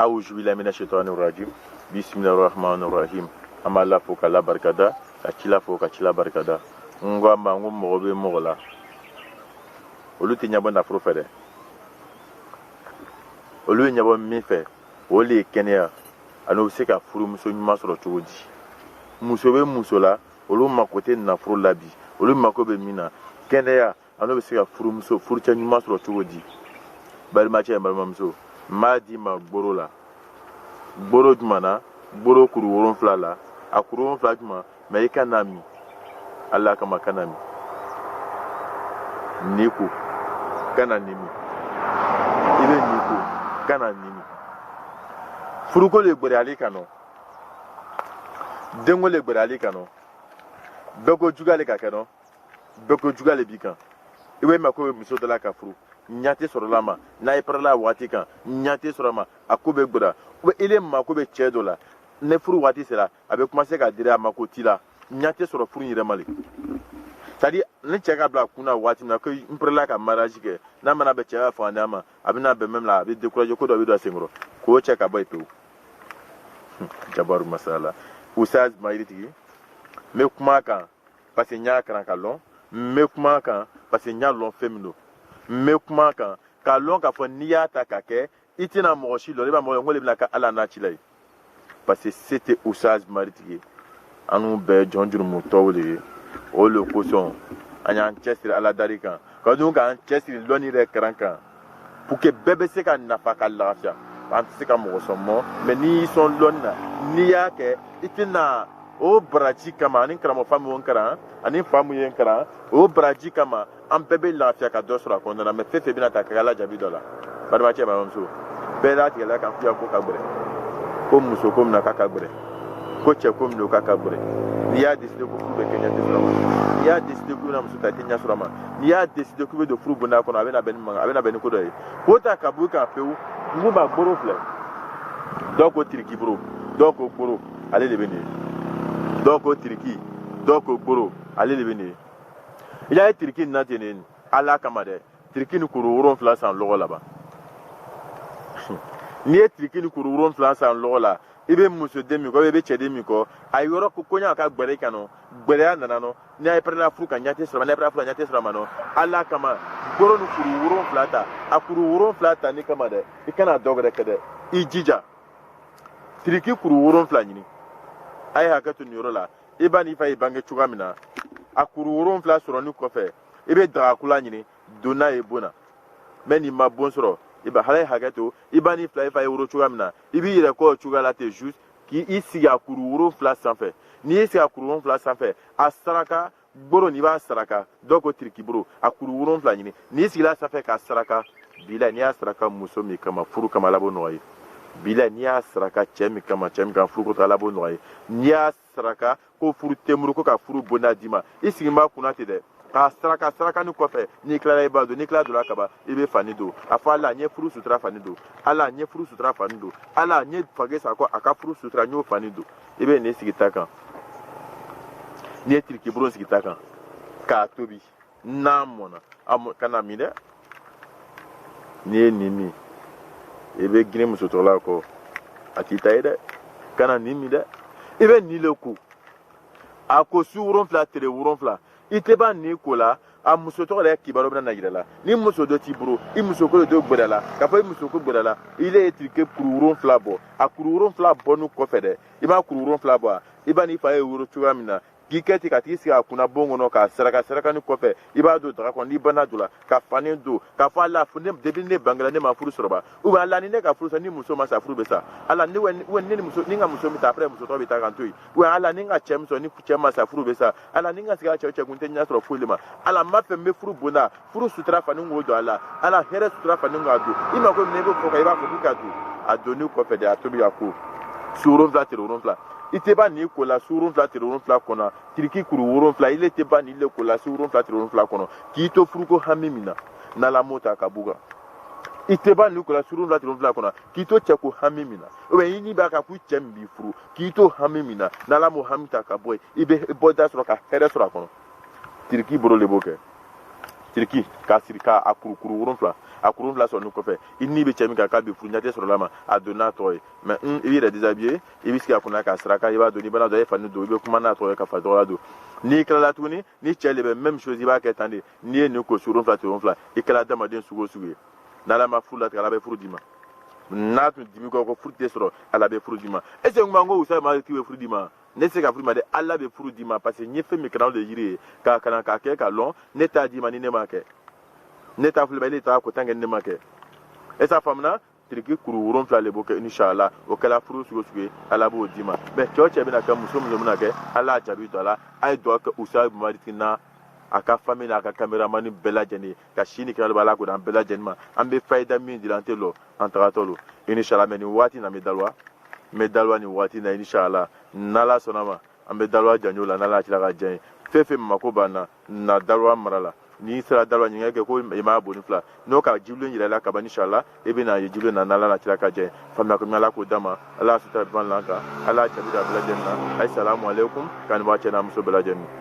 Awuzu bilahi mina shaitani rajim. Bismillahir rahmanir rahim. An b'Ala fo k'Ala barikada, ka cila fo ka cila barikada. N ko a ma n ko mɔgɔ bɛ mɔgɔ la, olu tɛ ɲɛbɔ nafolo fɛ dɛ, olu ye ɲɛbɔ min fɛ o de ye kɛnɛya ani u bɛ se ka furumuso ɲuman sɔrɔ cogo di. Muso bɛ muso la, olu mako tɛ nafolo la bi, olu mako bɛ min na kɛnɛya ani u bɛ se ka furumuso furucɛ ɲuman sɔrɔ cogo di. Balimacɛ balimamuso, n b'a d'i ma gboro la. Gboro jumɛn na? Gboro kuru 7 la. A kuru 7 jumɛn? Mɛ i kana min, Ala kama kana min. N'i ko kana nin min, i bɛ nin ko kana nin min. Furuko le gbɛrɛyali kan nɔ, denko le gbɛrɛyali kan nɔ, bɛɛ ko juguya le ka kɛ nɔ, bɛɛ ko juguya le b'i kan. I bɛ mako bɛ muso dɔ la ka furu, ɲa tɛ sɔrɔ la ma, n'a ye parala waati kan, ɲa tɛ sɔrɔ ma, a ko bɛ gbɛrɛ. I le mako bɛ cɛ dɔ la, ni furu waati sera, a bɛ commencer ka diri a mako t'i la, ɲa tɛ sɔrɔ furu in yɛrɛ ma le. C'est à dire ni cɛ ka bila a kun na waati min na ko n pɛrɛla ka mariage kɛ, n'a mana bɛn cɛ ka fanga ma, a bɛna bɛn même la, a bɛ décourager, ko dɔ bɛ don a senkɔrɔ k'o cɛ ka bɔ yen pewu. Jabaru masala Ustaz Mayiritigi, n bɛ kuma kan parce que n y'a kalan ka lɔn, n bɛ kuma kan parce que n y'a lɔn fɛn min don, n bɛ kuma kan k'a lɔn k'a fɔ n'i y'a ta ka kɛ i tɛna mɔgɔ si lɔn, i b'a mɔgɔ ye n ko de bɛna kɛ Ala n'a cila ye, parce que se tɛ Ustaz Mayiritigi ye, an n'u bɛɛ jɔn jurumutɔw de ye. O le kosɔn an y'an cɛsiri Ala dari kan, ka dun k'an cɛsiri lɔnni yɛrɛ karan kan, pour que bɛɛ bɛ se ka nafa ka lafiya. An tɛ se ka mɔgɔ sɔn mɔ, mɛ n'i y'i sɔn lɔnni na, n'i y'a kɛ, i tɛna o baraji kama ani karamɔgɔ fa min ye n karan ani fa min ye n karan, o baraji kama an bɛɛ bɛ lafiya ka dɔ sɔrɔ a kɔnɔna na. Mɛ fɛn fɛn bɛna ta ka kɛ Ala jaabi dɔ la, balimacɛ balimamuso, bɛɛ latigɛla kan k'i ka ko ka gbɛrɛ, ko muso ko min na k'a ka gbɛrɛ, ko cɛ ko min don k'a ka gbɛrɛ. N'i y'a décidé ko furu bɛ kɛ, ɲɛ tɛ sɔrɔ a ma. N'i y'a décidé k'i bɛna muso ta, i tɛ ɲɛ sɔrɔ a ma. N'i y'a décidé k'i bɛ don furu bonda kɔnɔ, a bɛna bɛn ni mankan, a bɛna bɛn ni ko dɔ ye k'o ta ka bɔ i kan pewu. N ko ma gboro filɛ, dɔw ko tiriki boro, dɔw ko gboro, ale de bɛ nin ye. Dɔw ko tiriki, dɔw ko gboro, ale de bɛ nin ye. I y'a ye tiriki nin na ten nin, Ala kama dɛ, tiriki ni kuru 7 san lɔgɔ laban. N'i ye tiriki ni kuru 7 san lɔgɔ la, i bɛ musoden min kɔ, i bɛ cɛden min kɔ, a yɔrɔ ko koɲa ka gbɛrɛ i kan nɔ, gbɛrɛya nana nɔ. N'i y'a pɛrɛnna furu kan, ɲɛ tɛ sɔrɔ, n'i y'a pɛrɛnna furu kan, ɲɛ tɛ sɔrɔ ma nɔ. Ala kama gboro ni kuru 7 ta, a kuru 7 ta ni kama dɛ, i kana dɔ wɛrɛ kɛ dɛ, i jija tiriki kuru 7 ɲini. A ye hakɛ to nin yɔrɔ la, i ba n'i fa y'i bange cogoya min na, a kuru 7 sɔrɔni kɔfɛ, i bɛ dagakula ɲini, don n'a ye bon na. Mɛ n'i ma bon sɔrɔ, i ba hala ye hakɛ to, i ba n'i fila i fa ye woro cogoya min na, i b'i yɛrɛ kɔ o cogoya la ten, juste k'i sigi a kuru 7 sanfɛ. N'i y'i sigi a kuru 7 sanfɛ, a saraka gboro n'i b'a saraka, dɔw ko tiriki boro, a kuru 7 ɲini, n'i sigila a sanfɛ k'a saraka, bila n'i y'a saraka muso min kama furu kama, Ala b'o nɔgɔya ye. Bila n'i y'a saraka cɛ min kama, cɛ min kama furu ko, Ala b'o nɔgɔya ye. N'i y'a saraka ko furu tɛmuru ko ka furu bonda d'i ma, i sigi b'a kunna ten dɛ, k'a saraka, saraka ni kɔfɛ, n'i tilala i b'a don, n'i tilala donna kaban, i bɛ fani don. A fɔ Ala n ye furu sutura fani don, Ala n ye furu sutura fani don, Ala n ye fage sakɔ a ka furu sutura, n y'o fani don. I bɛ nin sigi ta kan, n'i ye tiriki boro sigi ta kan k'a tobi, n'a mɔnna, a mɔ kana min dɛ. N'i ye nin min, i bɛ gine muso tɔgɔla kɔ, a t'i ta ye dɛ, kana nin min dɛ. I bɛ nin le ko, a ko su 7 tere 7, i tɛ ban nin ko la. A muso tɔgɔ yɛrɛ kibaru bɛna na yira la. Ni muso dɔ t'i bolo, i muso ko de dɔ gbɛrɛ la, k'a fɔ i muso ko gbɛrɛ la, i le ye tirike kuru 7 bɔ. A kuru 7 bɔ kɔfɛ dɛ, i b'a kuru 7 bɔ, a i b'a n'i fa ye woro cogoya min na, k'i kɛ ten ka t'i sigi a kunna bon kɔnɔ k'a saraka, saraka ni kɔfɛ, i b'a don daga kɔnɔ, n'i banna don la ka fani don, k'a fɔ Ala ne depuis ne bangera ne ma furu sɔrɔ ba, ou bien Ala ni ne ka furu sɔrɔ, ni muso ma sa furu bɛ sa, Ala ni ne ni muso ni n ka muso min ta après muso tɔ bɛ taa ka n to yen, ou bien Ala ni n ka cɛ min sɔrɔ ni cɛ ma sa furu bɛ sa, Ala ni n ka sigi a cɛ cɛ kun tɛ ɲɛ sɔrɔ foyi le ma, Ala n b'a fɛ n bɛ furu bonda furu sutura fani k'o don, Ala Ala hɛrɛ sutura fani k'a don i ma ko minɛ, i b'o fɔ i b'a fɔ k'i ka don a donni kɔfɛ de, a tobi a ko su 7 tere 7, i tɛ ban nin ko la su 7 tere 7 kɔnɔ, tiriki kuru 7, i le tɛ ban nin le ko la su 7 tere 7 kɔnɔ, k'i to furuko hami min na, n'Ala m'o ta ka b'u kan, i tɛ ban nin ko la su 7 tere 7 kɔnɔ, k'i to cɛ ko hami min na, ou bien i ni b'a kan k'u cɛ min b'i furu, k'i to hami min na, n'Ala m'o hami ta ka bɔ yen, i bɛ bɔda sɔrɔ ka hɛrɛ sɔrɔ a kɔnɔ. Tiriki boro le b'o kɛ, tiriki k'a siri k'a kurukuru 7, A kuru wolonfila sɔrɔ kɔfɛ, i ni bɛ cɛ min kan k'a bɛ furu, ɲɛ tɛ sɔrɔ la ma a don n'a tɔgɔ ye. Mais i b'i yɛrɛ déshabiller, i bɛ sigi a kunna k'a saraka, i b'a don. N'i b'a dɔn, i ye fani don, i bɛ kuma n'a tɔgɔ ye ka fa tɔgɔla don. N'i tilala tuguni, ni cɛ de bɛ, même chose, i b'a kɛ tan de. N'i ye nin ko su wolonfila, tile wolonfila, i kɛra adamaden sugu o sugu ye, n'Ala ma furu latigɛ, Ala bɛ furu d'i ma. N'a tun dimi kɔ ko furu tɛ sɔrɔ, Ala bɛ furu d'i ma. Est ce que n ko wusa ma k'i bɛ furu d'i ma? Ne tɛ se ka furu ma dɛ, Ala bɛ furu d'i ma, parce que n ye fɛn min kalan, o de ye yiri ye k'a kalan k'a kɛ k'a lɔn. Ne t'a d'i ma ni ne m'a kɛ. Ne t'a fili ma, e t'a ko tant que ne ma kɛ. E s'a faamuna? Tiriki kuru 7 de b'o kɛ, inshallah. O kɛra furu sugu o sugu ye, Ala b'o d'i ma. Mais cɛ o cɛ bɛna kɛ, muso muso bɛna kɛ, Ala y'a jaabi don a la. A ye dugawu kɛ Usa Mariti na a ka famille n'a ka caméraman bɛɛ lajɛlen ka si ni kɛnɛ b'a la ko d'an bɛɛ lajɛlen ma. An bɛ fayida min dila, an tɛ lɔ an tagatɔ lo, inshallah. Mais nin waati na, n bɛ Daloa, n bɛ Daloa nin waati na, inshallah. N'Ala sɔnna ma, an bɛ Daloa janjo la. N'Ala tila ka diya ye, fɛn fɛn mako b'an na na Daloa mara la, n'i sera Daloa, ɲininkali kɛ ko i m'a bonni fila n'o ka jibilen yira i la kaban, inshallah, i bɛ na ye jibilen na. N'Ala tila ka diya ye, faamuya ko Ala k'o d'a ma. Ala y'a sutura ban lan kan, Ala y'a jaabi da bɛɛ lajɛlen na. Ayi, salamu aleykum, k'a ni waati n'a muso bɛɛ lajɛlen.